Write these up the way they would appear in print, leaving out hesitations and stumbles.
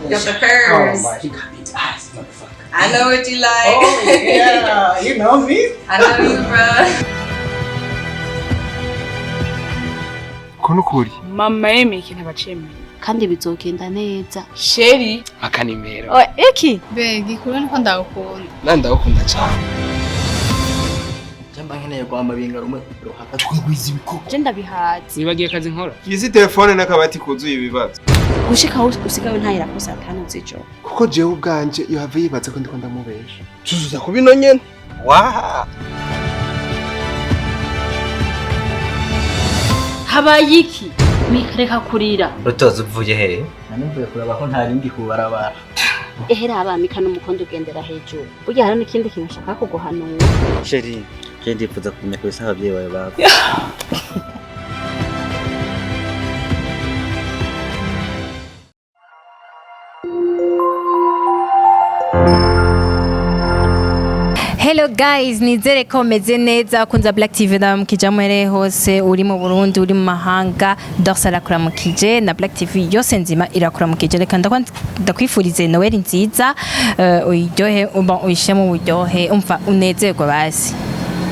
Got the curves. Oh my, he got these eyes, motherfucker. I know what you like. Oh yeah, you know me. I know you, bro. Ko nukuri. Mama yemeye ikintu abacemeye. Kandi bizogenda neza. Chéri. Akanimero. Oh, iki Mbega ikuru niko ndagukunda. Nandi ndagukunda cyane. Jamba nkeneye kwamba binga rumwe ruhaka. Twagwiza ibikoko. Je ndabihaze. Wibagiye akazi nkora. Izi telefone n'akabati kuzuye ibibazo. Gushika aho usigaye ntahera ko saa tanu z'ijoro. Kuko jewe ubwanje yohava yibaza ko ndiko ndamubesha. Tuzuza kubino nyene. Wa! Habaye iki? Mikareka kurira. Rutozi uvuye he? Nani mvuye kuraba ko nta rindi kubarabara. Ehera abamika n'umukondo ugendera hejuru. Burya hari n'ikindi kintu nshaka kuguhanura. Chéri, je ndifuza kumenya kubisa abavyeyi bawe baba. Hello guys, nizere ko meze neza kunza Black TV ndabamukije mwere hose uri mu Burundi, uri mu mahanga. Dorsa arakuramukije na Black TV yose nzima irakuramukije. Reka ndakwifurize Noel nziza, uyiryohe, uba uyishemo uburyohe, umva unezerwe basi.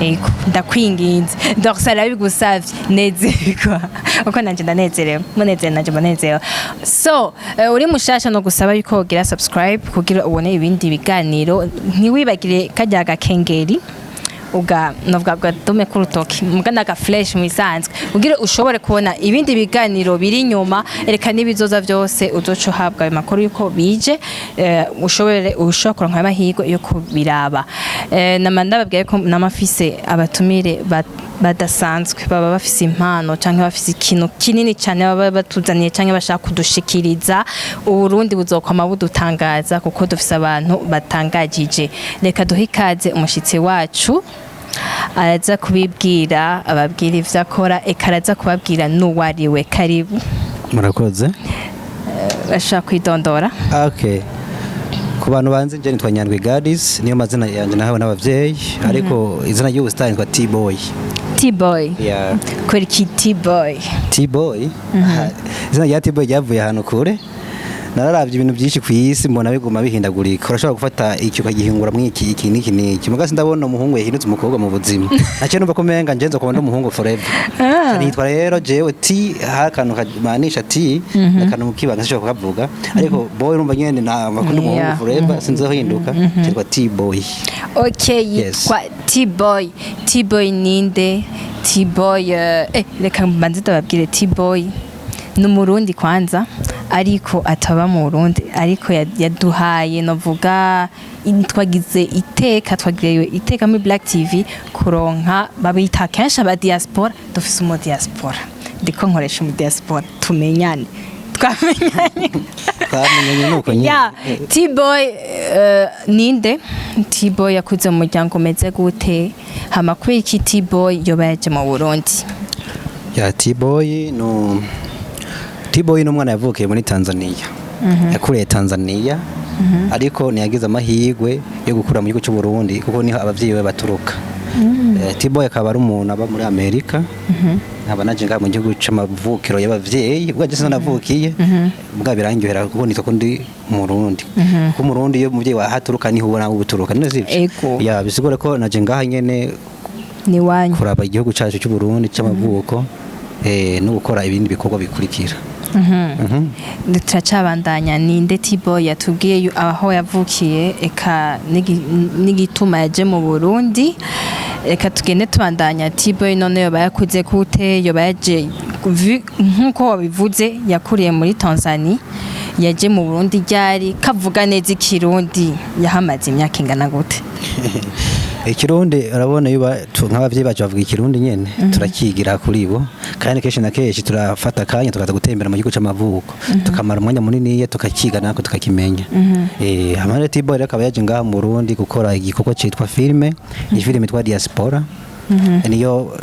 Ego, ndakwinginze. Dorsa arabigusavye, nezerwa. Uko nanje ndanezerewe, munezerewe nanje mbanezerewe. So, uri mushasha no gusaba yuko ugira subscribe kugira ubone ibindi biganiro, ntiwibagire karya gakengeri uga novuga gadume k'urutoki muga n'aga flash mu isanzwe kugira ushobore kubona ibindi biganiro biri inyuma. Reka n'ibizoza byose uzoca uhabwa ayo makuru yuko bije, ushobore ushobora kuronka amahirwe yo kubiraba. Nama ndababwiye ko namafise abatumire badasanzwe baba bafise impano canke bafise ikintu kinini cane baba batuzaniye canke bashaka kudushikiriza. Uburundi buzokwama budutangaza kuko dufise abantu batangajije. Reka duhe ikaze umushitsi wacu, araza kubibwira, ababwira ivyo akora, eka araza kubabwira n'uwariwe. Karibu. Murakoze. Bashaka kwidondora. Okay. Ku bantu banzi nje nitwa Nyandwi Gadis, niyo mazina yanje nahawe n'abavyeyi, ariko izina ry'ubusitani nitwa T-Boy. T-Boy. Yeah. Kubera iki T-Boy? T-Boy. Izina rya T-Boy ryavuye ahantu kure. Nararavye ibintu byinshi ku isi mbona biguma bihindagurika. Urashobora gufata iki ukagihingura mu iki iki n'iki n'iki. Muga sindabona umuhungu yahindutse umukobwa mu buzima. Naciye numva ko umenga nje nzokuba ndi umuhungu forever. Nitwa rero jewe T, hari akantu kamanisha T, akantu kibanga sinshobora kukavuga. Ariko boy urumva nyene nava ko ndi umuhungu forever sinzohinduka. Nitwa T-Boy. Okay, Yes. yitwa T-Boy. T-Boy ninde? T-Boy, reka mbanze ndababwire. T-Boy ni umurundi kwanza, ariko ataba mu Burundi, ariko yaduhaye novuga twagize iteka, twagiriwe iteka muri Black TV kuronka babita kenshi aba diaspora. Dufise umu diaspora, ndiko nkoresha umu diaspora, tumenyane, twamenyanye. Twamenyanye nuko nyene. Ya, T-Boy, ninde? T-Boy yakuze mu muryango umeze gute? Hama kubera iki T-Boy yoba yaje mu Burundi? Ya, T-Boy no T-Boy ni umwana yavukiye muri Tanzania. Yakuriye Tanzania, ariko ntiyagize amahirwe yo gukura mu gihugu cy'u Burundi kuko niho abavyeyi be baturuka. T-Boy akaba ari umuntu aba muri Amerika. Nkaba naje ngaha mu gihugu c'amavukiro y'abavyeyi, ubwo je sinavukiye, ubwo birangyohera kuko nitwa ko ndi Umurundi. Kuko Umurundi iyo umuvyeyi wawe ahaturuka niho ubona ubuturuka, none sivyo? Ego. Ya, bisigura ko naje ngaha nyene Ni wanyu. kuraba igihugu cacu cy'u Burundi c'amavuko, no gukora ibindi bikorwa bikurikira. Turacabandanya. Ninde T-Boy? Yatubwiye aho yavukiye, eka n'igituma yaje mu Burundi. Reka tugende tubandanya. T-Boy none yoba yakuze gute? Yoba yaje nk'uko wabivuze yakuriye muri Tanzania, yaje mu Burundi ryari? Kavuga neza ikirundi, yahamaze imyaka ingana gute? Ikirundi urabona iyo nk'abavyeyi bacu bavuga ikirundi nyene, turakigira kuri bo, kandi kenshi na kenshi turafata akanya tukaza gutembera mu gihugu c'amavuko, tukamara umwanya munini tukakiga nako tukakimenya. Hama rero T-Boy rero akaba yaje ngaha mu Burundi gukora igikorwa citwa filme, ni filme yitwa Diaspora. Niyo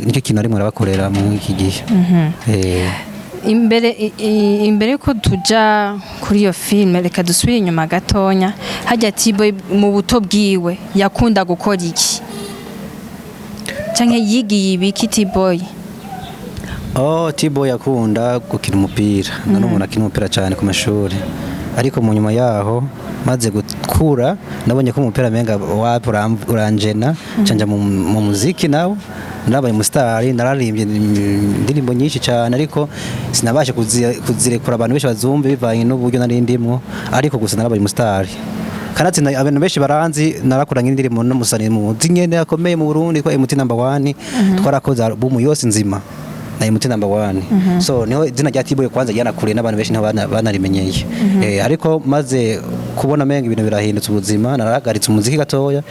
nicyo kintu arimwo arabakorera mu iki gihe. Imbere imbere yuko tuja kuri iyo filme, reka dusubire inyuma gatonya. Hajya T-Boy mu buto bwiwe yakunda gukora iki canke yigiye ibiki T-Boy? Oh, T-Boy akunda gukina umupira. Nari umuntu akina umupira cyane ku mashuri. Ariko mu nyuma yaho maze gukura, nabonye ko umupira menga wapi, uranjena, canja mu muziki. Nawo narabaye umusitari, nararimbye indirimbo nyinshi cyane, ariko sinabashe kuzirekura abantu benshi bazumve bivanye n'uburyo nari ndimwo. Ariko gusa narabaye umusitari, kanatsinda, abantu benshi baranzi. Narakoranye indirimbo n'umusani muzi nyene akomeye mu Burundi kwa MT number 1. Twarakoze album yose nzima na MT number 1. So niho izina rya T-Boy kwanza ryanakuriye n'abantu benshi, niho banarimenyeye. Ariko maze kubona menga ibintu birahindutse ubuzima, narahagaritse umuziki gatoya.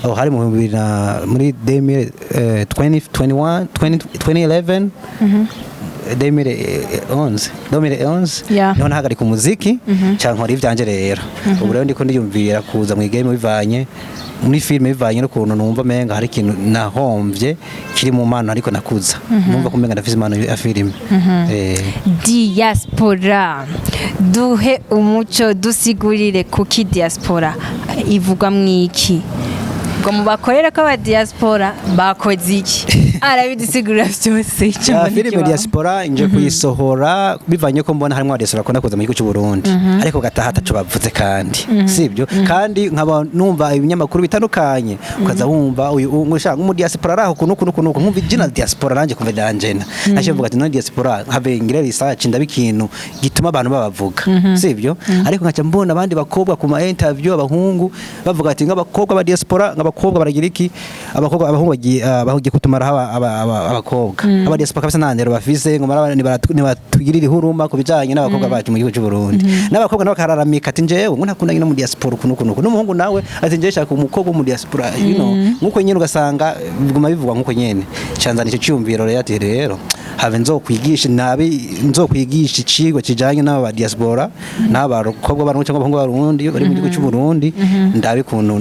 Aho hari mu bibiri na muri 2021, 2011, 2011, 2011. Niho nahagarika umuziki cyangwa nkora ivyanje. Rero ubu rero ndiko ndiyumvira kuza mu game bivanye muri filime, bivanye n'ukuntu numva menga hari ikintu nahomvye kiri mu mpano, ariko nakuza numva ko menga ndafise impano ya filime. Diaspora, duhe umuco, dusigurire kuki diaspora ivugwa mwiki, ngo mubakorere ko aba diaspora bakoze iki? Arabidusigurira byose icyo Ya, mbona filime ikibaho. Diaspora nje kuyisohora bivanye ko mbona harimo diaspora bakunda kuza mu gihugu cy'u Burundi, ariko gataha ataco bavuze. Kandi sibyo, kandi nkaba numva ibinyamakuru bitandukanye, ukaza wumva uyu ushaka nk'umu diaspora araho kuno kuno kuno, nkumva izina diaspora nanje kumva danjena. Naje mvuga ati none diaspora, have ngira research, ndabe ikintu gituma abantu babavuga, sibyo? Ariko nkaca mbona abandi bakobwa ku ma interview, abahungu bavuga ati nk'abakobwa ba diaspora, nk'abakobwa baragira iki, abakobwa, abahungu bagiye bagiye kutumara abakobwa aba diaspora kabisa, nta ndero bafise, ngo nibatugirira ihuruma ku bijanye n'abakobwa bacu mu gihugu cy'u Burundi. N'abakobwa nabo bakararamika ati njewe ngo ntakundanye no mu diaspora ukuntu ukuntu, n'umuhungu nawe ati njewe shaka umukobwa wo mu diaspora, nkuko nyene ugasanga biguma bivugwa nkuko nyene. Canzana icyo cyumviro rero ati rero have nzokwigisha nabi, nzokwigisha icigwa kijanye n'aba diaspora n'abakobwa b'Abarundi cyangwa abahungu b'Abarundi bari mu gihugu cy'u Burundi, ndabe ukuntu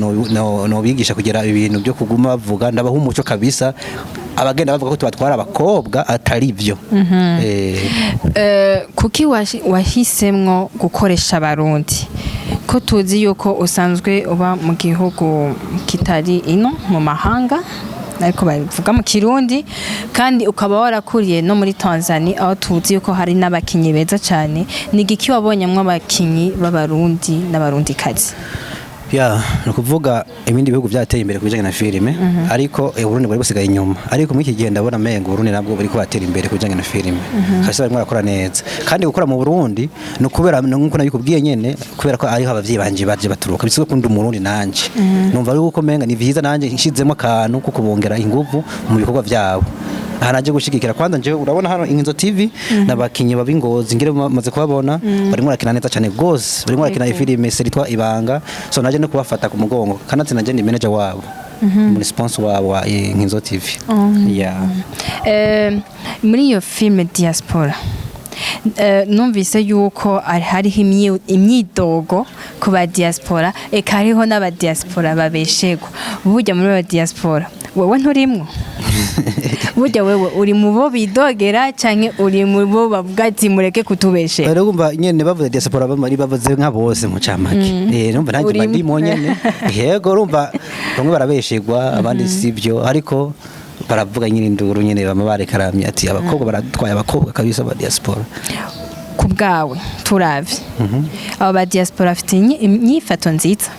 nobigisha kugira ibintu byo kuguma bavuga, ndabaha umuco kabisa, abagenda bavuga ko tubatwara abakobwa atari byo. Kuki wahisemwo gukoresha Abarundi, ko tuzi yuko usanzwe uba mu gihugu kitari ino, mu mahanga, ariko bavuga mu Kirundi, kandi ukaba warakuriye no muri Tanzania, aho tuzi yuko hari n'abakinyi beza cyane? Ni igiki wabonyemwo abakinyi b'Abarundi n'Abarundikazi? Ya, ni ukuvuga ibindi bihugu byateye imbere ku bijyanye na filime, ariko Uburundi bwari busigaye inyuma. Ariko muri iki gihe ndabona mengo Uburundi nabwo buri kubatera imbere ku bijyanye na filime kabisa, barimo barakora neza. Kandi gukora mu Burundi ni ukubera nkuko nabikubwiye nyene, kubera ko ariho abavyeyi banje baje baturuka, bisigaye kunda Umurundi. Nanje numva ari uko menga ni vyiza nanje nshizemo akantu ko kubongera inguvu mu bikorwa vyabo. Aha naje gushigikira kwanza njewe, urabona hano Inkinzo TV n'abakinyi bab'Ingozi ngire maze kubabona, barimo barakina neza cyane gose, barimo barakina ifilime série yitwa Ibanga. So naje no kubafata ku mugongo, kanatsi naje ni manager wabo, muri sponsor wabo wa Inkinzo TV, yeah. Muri iyo filime Diaspora, numvise yuko hariho imyidogo ku ba diaspora, eka hariho n'aba diaspora babeshegwa. Burya muri ba diaspora wewe nturimwo? Burya wewe uri mu bo bidogera canke uri mu bo bavuga ati mureke kutubeshera? Rero umva nyene bavuze diaspora bamari bavuze nka bose mu camake. Numva nanjye Urimo. ndimo nyene. Yego, urumva bamwe barabeshegwa, abandi sivyo, ariko baravuga nyine induru nyene, bama barekaramye ati abakobwa baratwaye abakobwa kabisa ba diaspora. Ku bwawe, turavye abo ba diaspora bafite inyifato nziza?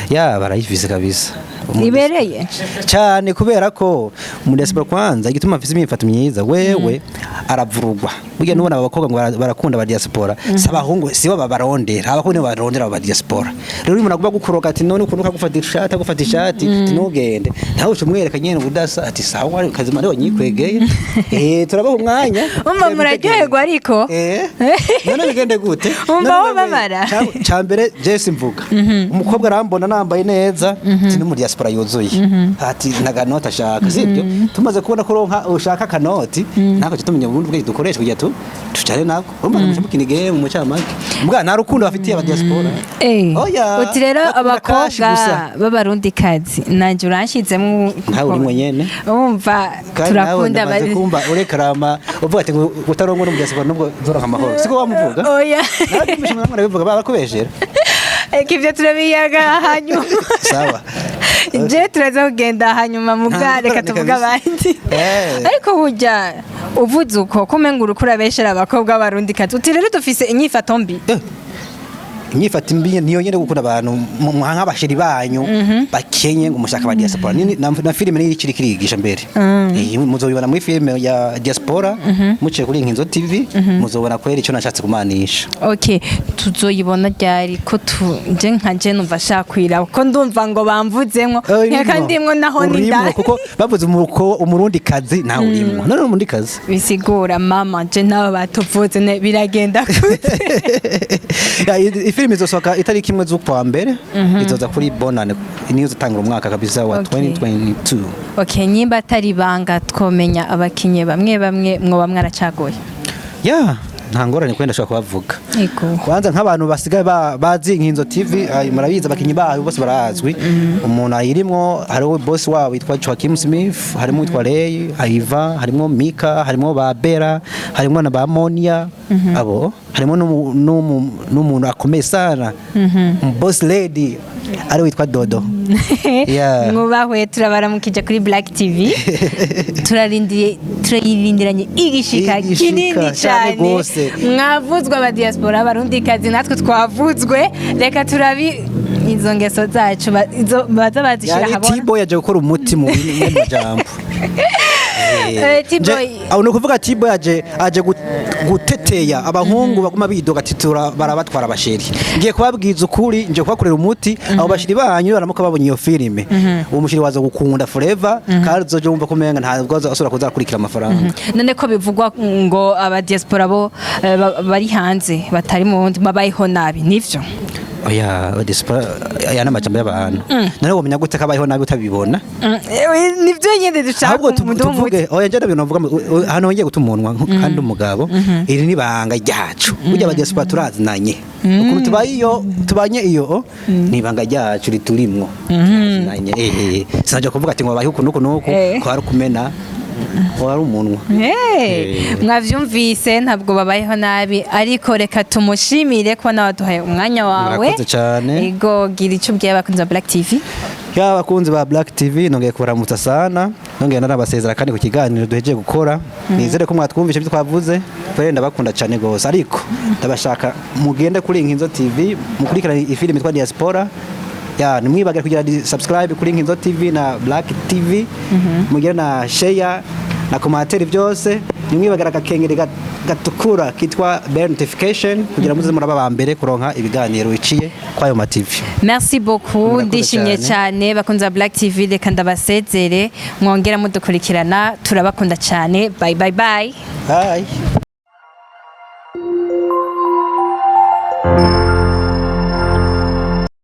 Ya, barayifise kabisa. Ibereye? Cyane, kubera ko mu diaspora kwanza igituma afise imyifato myiza, wewe aravurugwa. Burya nubona aba bakobwa ngo barakunda aba diaspora, si abahungu, sibo babarondera, abahungu nibo barondera aba diaspora. Rero umuntu agomba gukuroga ati none ukuntu ukagufata ishati, agufata ishati ati ntugende, nawe uca umwereka nyene ubudasa ati sawa kazima ariwe nyikwegeye. Turabaha umwanya. Umva muraryoherwa ariko. None bigende gute? Umva None wewe, wobabara. Ca mbere Jesse mvuga umukobwa arambona nambaye neza ati no muri diaspora yuzuye, ati ntaganoti ashaka, sibyo? Tumaze kubona ko uronka ushaka akanoti, ntabwo tumenya ubundi bwenge dukoresha kugira tu tucare nako. Urumva mm. Mukina game mu camake mbwa nta rukundo bafitiye aba diaspora. Oya, uti rero bakunda cash abakobwa gusa. b'Abarundikazi nanjye uranshizemo. Ntawe urimwo nyene. Umva, Kandi nawe turakunda ndamaze kumva urekarama uvuga ati ngo utarongwa no mu diaspora nubwo zoronka amahoro, siko wamuvuga? Oya. Narabyumvise mwana bivuga barakubeshera. Eka, ibyo turabiyaga hanyuma. Sawa. Je turaza kugenda hanyuma muga Nta reka ngorane tuvuge kabisa. abandi. Ariko burya uvuze uko kumenga uriko urabeshera abakobwa b'Abarundikazi, uti rero dufise inyifato mbi. Inyifato mbi niyo nyene, gukunda abantu nk'aba chéri banyu bakenye ngo mushaka ba diaspora. Na filime niyo ikiri kirigisha mbere. Muzobibona muri filime ya Diaspora, muciye kuri Nkinzo TV, muzobona kwera icyo nashatse kumanisha. Okay, tuzoyibona ryari? Ko tu nje nka je numva shakwira ko ndumva ngo bamvuzemwo, nkeka ndimwo naho ni Urimwo, ndani. Kuko bavuze umurundi kazi, nawe urimwo none umurundi kazi. Bisigura mama je nawe batuvuze biragenda gute? Ya, ifilimi izosohoka itariki 1 z'ukwa mbere, izoza kuri bonane, niyo izotangura umwaka kabisa wa 2022. Okay, nyimba atari ibanga, twomenya abakinyi bamwe bamwe mwoba mwaracaguye? Ya, nta ngorane, kwenda ashobora kubavuga. Ego. Kwanza nk'abantu basigaye bazi Nkinzo TV, ay, murabizi, abakinyi bayo bose barazwi. Umuntu ayirimwo, hariho boss wabo witwa Joaquim Smith, harimo witwa Ray Aiva, harimo Mika, harimo ba Bera, harimo na ba Monia, abo harimo n'umuntu akomeye sana, boss lady ari witwa Dodo. Yeah. Mwubahwe, turabaramukije kuri Black TV. Turarindiriye, turayirindiranye igishika Igishika kinini cyane cyane. gose. Mwavuzwe aba diaspora Abarundikazi, natwe twavuzwe. Reka turabi izo ngeso zacu izo baza bazishira Yani habona. Tibo yaje gukora umuti mu majambo. T-Boy. Aho ni ukuvuga Tibo yaje aje guteteya abahungu baguma bidoga ati barabatwara aba chéri. Ngiye kubabwiza ukuri, ngiye kubakorera umuti. Abo ba chéri banyu baramuka babonye iyo filime, uwo mu chéri waza gukunda forever, kandi uzoja wumva ko umenga ntabwo azasubira kuza akurikira amafaranga. None ko bivugwa ngo aba diaspora bo bari hanze batari mu wundi babayeho nabi, nivyo? Oya, diaspora aya ni amajambo y'abantu. None womenya gute ko abayeho nabi utabibona? Nivyo nyene dushaka. Ahubwo Umudumu. tuvuge, oya, njye ndabintu mvuga hano ngiye guta umunwa kandi umugabo, iri ni banga ryacu. Burya aba diaspora turazinanye, ukuntu tubaye iyo tubanye iyo ni ibanga ryacu riturimwo, turazinanye. Sinajya kuvuga ati ngo babaye uku nuku nuku, ko hari kumena wari umunwa. Hey, mwavyumvise, ntabwo babayeho nabi. Ariko reka tumushimire ko nawe waduhaye umwanya wawe. Murakoze cyane. Ego, gira icyo ubwiye abakunzi ba Black TV. Ya, abakunzi ba Black TV, nongeye kubaramutsa sana, nongeye narabasezera kandi ku kiganiro duhejeje gukora. Nizere ko mwatwumvishe ibyo twavuze. Kwere ndabakunda cyane gose, ariko ndabashaka mugende kuri Nkinzo TV mukurikirane ifilimi yitwa Diaspora. Ya, nimwibagire kugira subscribe kuri Nkinzo TV na Black TV, mugire na share na commentaire byose. Nimwibagire agakengeri gatukura kitwa bell notification kugira muze muraba ba mbere kuronka ibiganiro biciye kwayo ma TV. Merci beaucoup. Murakoze Ndishimye cyane. cyane. Bakunzi ba Black TV, reka ndabasezere, mwongera mudukurikirana. Turabakunda cyane. Bye bye bye. Bye.